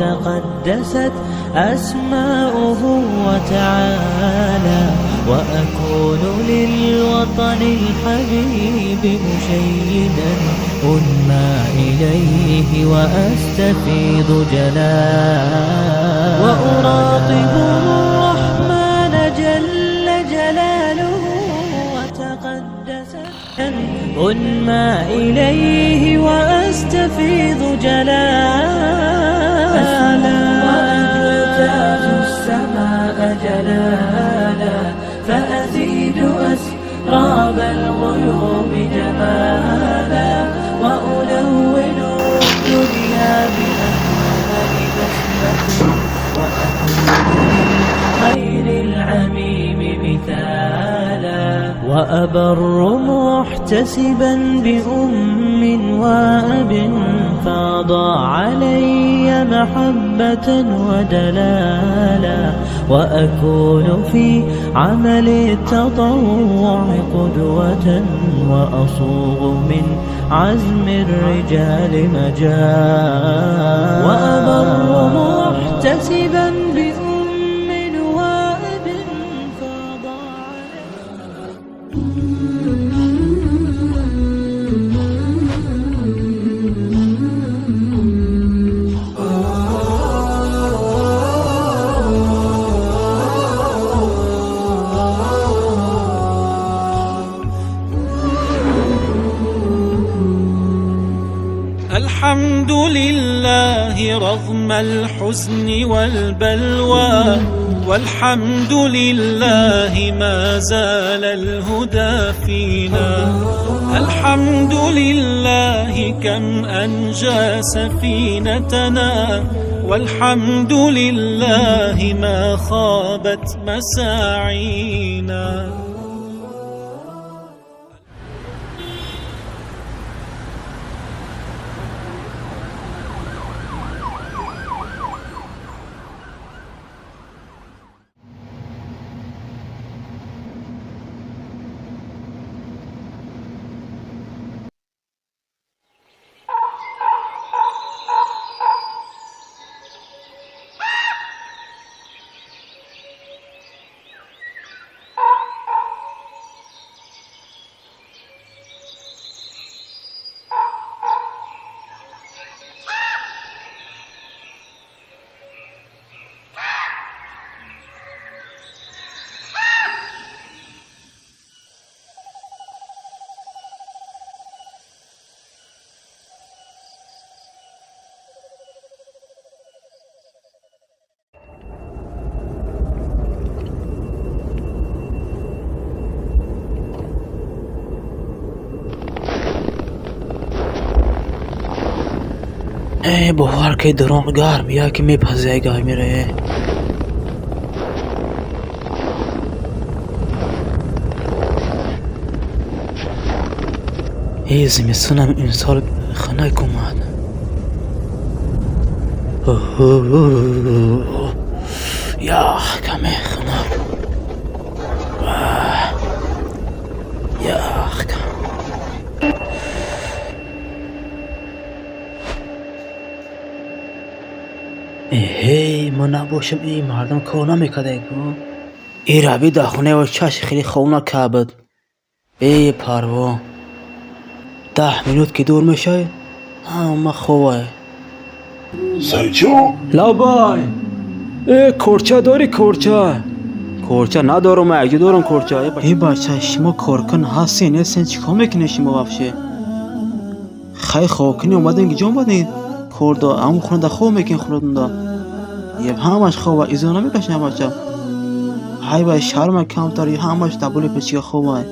وتقدست أسماؤه وتعالى وأكون للوطن الحبيب مشيدا أنمى إليه وأستفيض جلالا وأراقب الرحمن جل جلاله وتقدست أنمى إليه وأستفيض جلالا وأجتاز السماء جلالا فأزيد أسراب الغيوم جمالا وألون الدنيا بأجمل بسمة وأكون للخير العميم مثالا وأبر محتسبا بأم وأب فاض علي محبة ودلالا وأكون في عمل التطوع قدوة وأصوغ من عزم الرجال مجالا وأبر محتسبا بأم وأب فاض علي. الحمد لله رغم الحزن والبلوى، والحمد لله ما زال الهدى فينا. الحمد لله كم أنجى سفينتنا، والحمد لله ما خابت مساعينا. Э, бовар ки дурон гарм, яке мепазиай гармиро э. Э, зимистонам имсол хунак омад. Ях, каме хунак. Ях. Эҳей, мо набошем, ин мардум кор намекардаку. Ин раби дар хонаи чаш хеле хоб накард. Бепарво. 10 минут ки дур мешавӣ, ҳама хобае. Сайҷон. Лабай! Э, корча дорӣ, корча? Корча надорам, ман якҷо дорам корча. Э, бача, шумо коркун ҳастен, нестен, чӣ кор мекунед шумо вообще? Хай хобкунӣ омадем, ки ҷо омадем? Кордо, ҳамон хонада хоб мекунед хонатонда. Еб ҳамаш хоба, изо намекашед бача. Ҳай бай шарма камтар, ҳамаш табули печига хобай.